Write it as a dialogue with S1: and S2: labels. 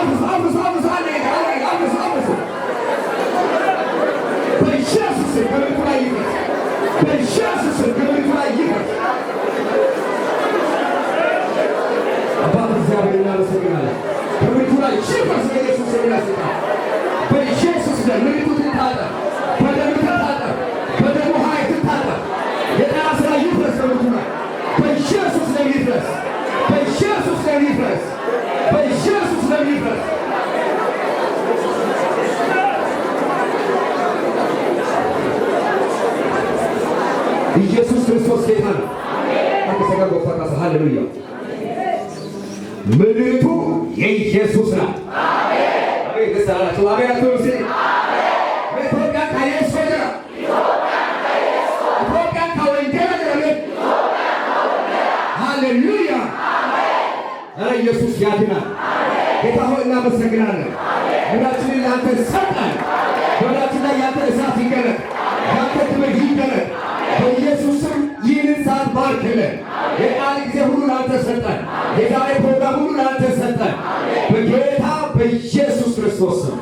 S1: አፍርሱ፣ አፍርሱ፣ አፍርሱ። አንድ ነገር፣ አንድ ነገር፣ አፍርሱ፣ አፍርሱ። በኢየሱስ ስም ከምድሪቱ ላይ ይፍረስ። በኢየሱስ ስም ከምድሪቱ ላይ ይፍረስ። አባት እግዚአብሔር እናመሰግናለን። ከምድሪቱ ላይ ይፍረስ በኢየሱስ ስም ስልጣን፣ በኢየሱስ ደም ምድሪቱ ትታጠብ፣ በደሙ ትታጠብ፣ በደሙ ኃይል ትታጠብ። የጠላት ስራ ይፍረስ በምድሪቱ ላይ። በኢየሱስ ደም ይፍረስ፣ በኢየሱስ ደም ይፍረስ፣ በኢየሱስ ደም ይፍረስ። ኢየሱስ ክርስቶስ ጌታ ነው። አንድ ሃሌሉያ። ምድሪቱ የኢየሱስ ናት። አሜን። ደስ አላችሁ? አሜን አትሉ እስኪ። ኢትዮጵያ ከኢየሱስ jira። ኢትዮጵያ ከወንጌል jira። ሃሌሉያ። ኧረ ኢየሱስ ያድናል። ጌታ ሆይ እናመሰግናለን። ምድራችንን ለአንተ ሰጠን። በምድራችን ላይ ያንተ እሳት ይገለጥ፣ ያንተ ክብር ይገለጥ። በኢየሱስ ስም ይህንን ሰዓት ባርክልን። የቃል ጊዜ ሁሉ ለአንተ ሰጠን። የዛሬ ፕሮግራም ሁሉ ለአንተ ሰጠን። በጌታ በኢየሱስ ክርስቶስ ስም።